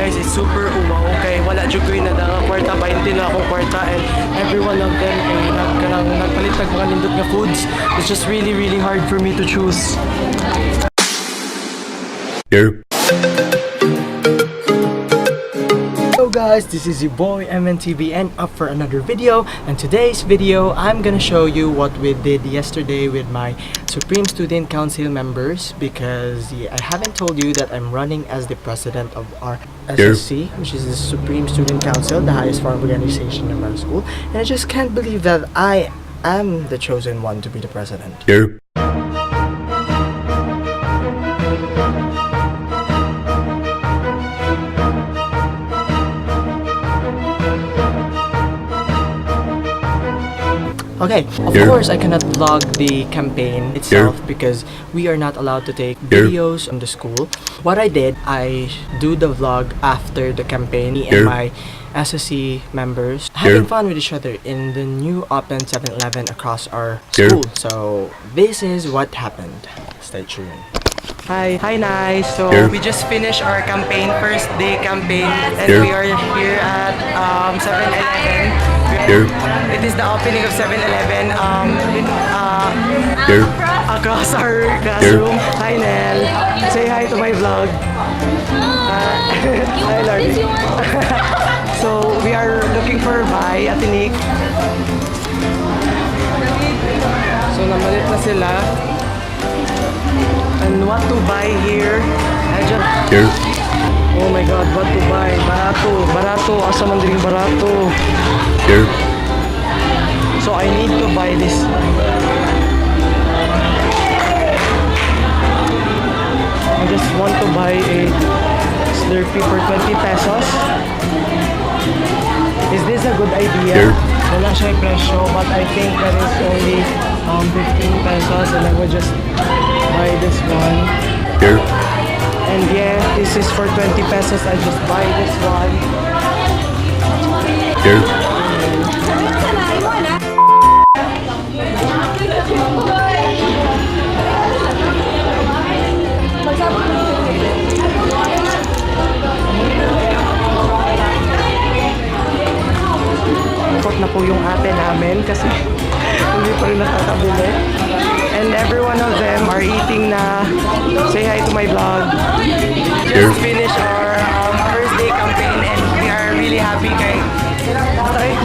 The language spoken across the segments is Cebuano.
Guys, it's super umaw kay wala jud ko'y nadanga kwarta, 20 na akong kwarta, and every one of them kay nagkanang nagpalit tag mga nindot nga foods. It's just really, really hard for me to choose. Derp. Hello guys, this is your boy MNTV and up for another video. And today's video, I'm gonna show you what we did yesterday with my Supreme Student Council members, because yeah, I haven't told you that I'm running as the president of our SSC, which is the Supreme Student Council, the highest form of organization of our school. And I just can't believe that I am the chosen one to be the president. Derp. Okay, of course I cannot vlog the campaign itself because we are not allowed to take videos on the school. What I did, I do the vlog after the campaign, me and my SSC members having fun with each other in the new open 7-Eleven across our school. So this is what happened. Stay tuned. Hi, hi, nice. So we just finished our campaign, first day campaign, and we are here at 7-Eleven. It is the opening of 7-Eleven across our classroom. Hi, Nel. Say hi to my vlog. Hi, Larry. So we are looking for Bai at Nick. So namalit na sila. And what to buy here? I just Oh my God, what to buy? Barato, barato. Asa man diring barato? So I need to buy this. I just want to buy a Slurpee for 20 pesos. Is this a good idea? Wala siya presyo, but I think that is only 15 pesos, and I will just buy this one. And yeah, this is for 20 pesos. I just buy this one. Kot na po yung ate namin kasi hindi pa rin nakakabili. And every one of them are eating na. Say hi to my vlog. Just finished our first day campaign and we are really happy kay. Sorry.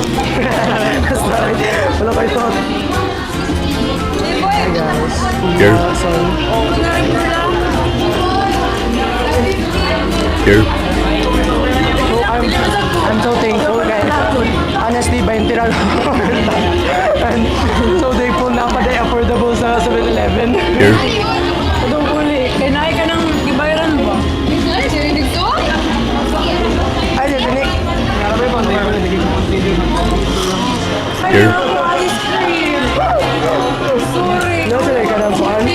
Sorry. Wala ko ito. Hi guys. So, so I'm so thankful guys. Honestly, 20 lang. And so thankful na pa affordable sa 7-Eleven. Anong uli? Kaya ka ng gibayaran ba? Ay, Nick. Ice cream! Sorry! No, sila ka ng fun.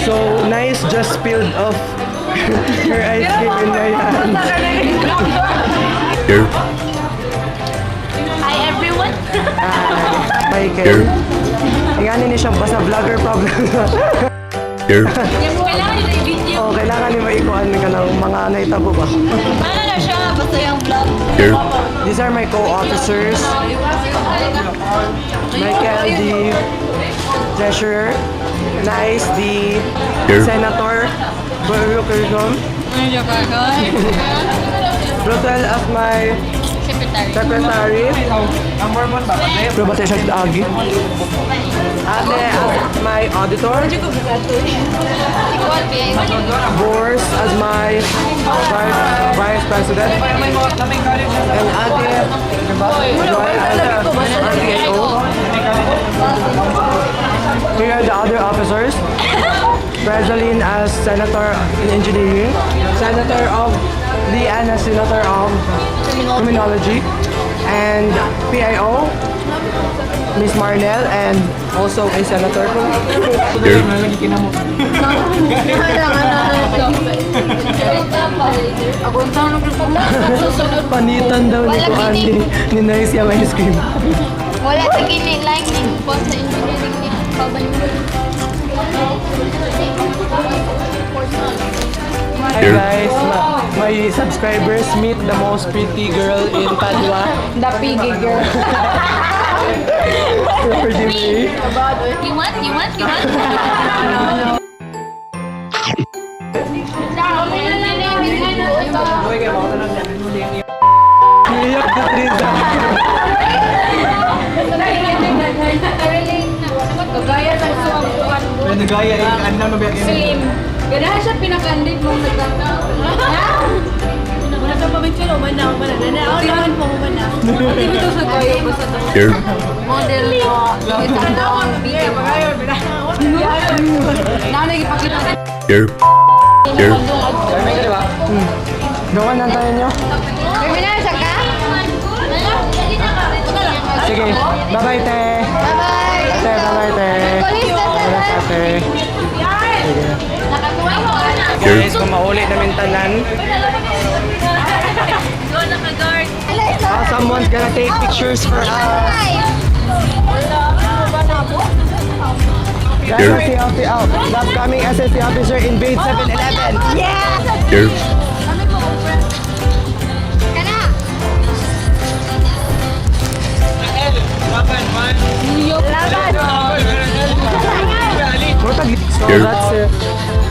So, Nice just spilled off her ice cream in my hand. Hi everyone. Michael. Ingani ni siya basta vlogger problem. Kailangan nila i-video. Oh, kailangan ni maikuan ka ng mga naitabo ba? Ano na siya? Basta yung vlog. These are my co-officers. Michael, the treasurer. Nice, the senator. Burro Quezon. Brutal as my Secretary. secretary. Pero ba tayo siya agi? Ate as my auditor. Boris as my vice president. And Ate Joy as RPO. Here are the other officers. Presalin as Senator in Engineering, Senator of Lian as Senator of Criminology, and PIO, Miss Marnell, and also a senator. Panitan daw ni Kuan ni Nice yung ice cream. Wala sa gini line ni po sa engineering ni Kaban. Hi guys, my subscribers, meet the most pretty girl in Padua. The piggy girl. Lordy May. You want? You want? You want? Iyak na Triza. Kagaya sa suwang. Nagaya, ano na ba? Slim. Ganahan siya pinakandid mong nagtataw. Ha? Wala sa pamintilo, man na, man na. Na, ako naman po, man na. Hindi mo ito sa kayo, basta to. Model ko. Ito ang video. Nanay, ipakita sa Gawa na tayo nyo. Terminal siya ka? Sige, bye-bye te. Bye-bye. Te, bye-bye te. Police na Wala sa te. Sige. Guys, kung mauli namin tanan, someone's gonna take pictures for us. Guys, SSC officer out. The upcoming SSC officer invade 7-Eleven. Yeah! Kana! Laban! So that's it.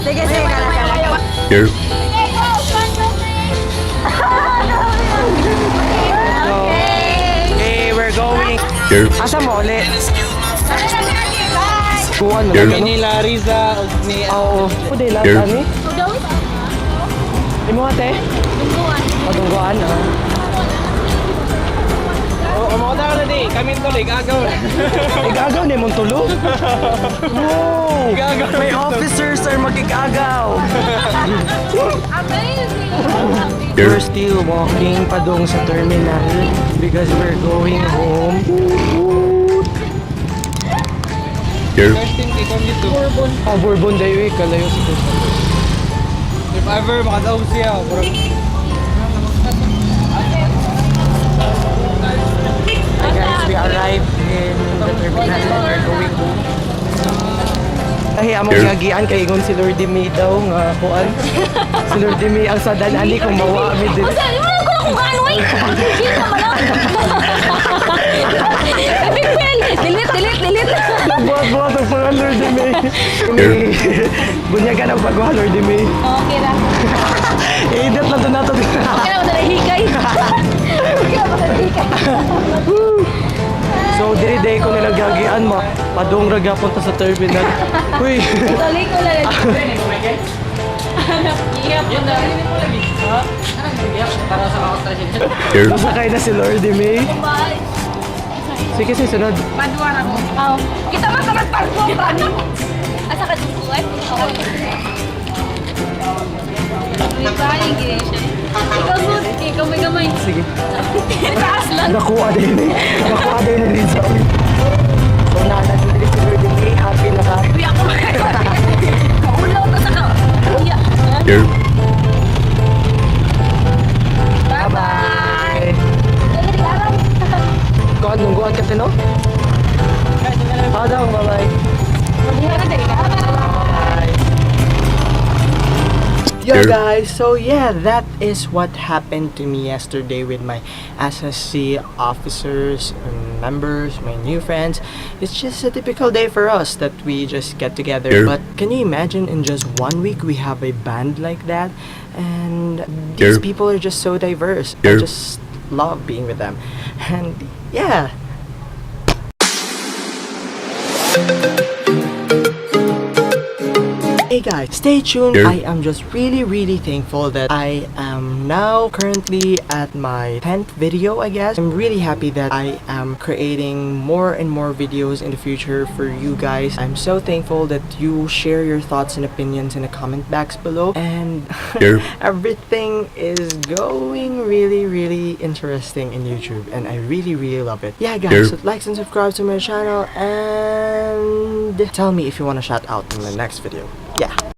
Sige, sige, kana, kana. Okay, go! One, two, three! Okay! Hey, we're going. Asa mo uli? Bye! Kuwan mo. Ni Larissa ug ni Oo. Pwede lahat ani? Imo ate? Padungguan. Ah. Oh, mo ta na di. Kami tuloy gagaw. Igagaw ni mong tulo? Wow! Igagaw. May officers are magigagaw. Amazing! We're still walking padung sa terminal because we're going home. First team kay kon dito. Oh, Bourbon Day Week, kalayo sa Quezon. If ever makadaog siya, bro. Hi guys, we arrived in the terminal and we're going home. Ay, among giagian kay ingon si Lordy May daw nga kuan. Si Lordy May ang sadan ani kung mawa mi din. Wala ko na kung ano eh! Hindi naman lang! Epic fail! Delete, delete, delete! Buhat-buhat ang pangan Lordy May. Bunyagan ang pagwa Lordy May. Okay ra. I-edit lang to nato. Okay na, basta hikay. Okay na, basta hikay. So diri day ko nila giagian mo. Padung ra gyapon ta sa terminal. Uy. Tuloy ko lang. Ihap ko na. Nasakay na si Lordy May. Bye. Sige, sige, sunod. Paduan ako. Oh. Kita man sa magparbo. Asa ka dungguan? May bahay, gini siya. Ikaw, Sud. Ikaw may gamay. Sige. Taas lang. Nakuha din eh. Nakuha din na din sa. So na na si Lordy May. Happy na ka. Uy, ako. Maulaw ka sa ka. Iya. Bye-bye. Kuan, nungguan ka no? Padang, bye-bye. Bye. Yo guys, so yeah, that is what happened to me yesterday with my SSC officers and members, my new friends. It's just a typical day for us that we just get together. But can you imagine, in just one week we have a band like that? And these people are just so diverse. I just love being with them. And yeah. Hey guys, stay tuned. I am just really, really thankful that I am now currently at my 10th video, I guess. I'm really happy that I am creating more and more videos in the future for you guys. I'm so thankful that you share your thoughts and opinions in the comment box below. And everything is going really, really interesting in YouTube. And I really, really love it. Yeah, guys, so like and subscribe to my channel and tell me if you want to shout out in the next video. Yeah.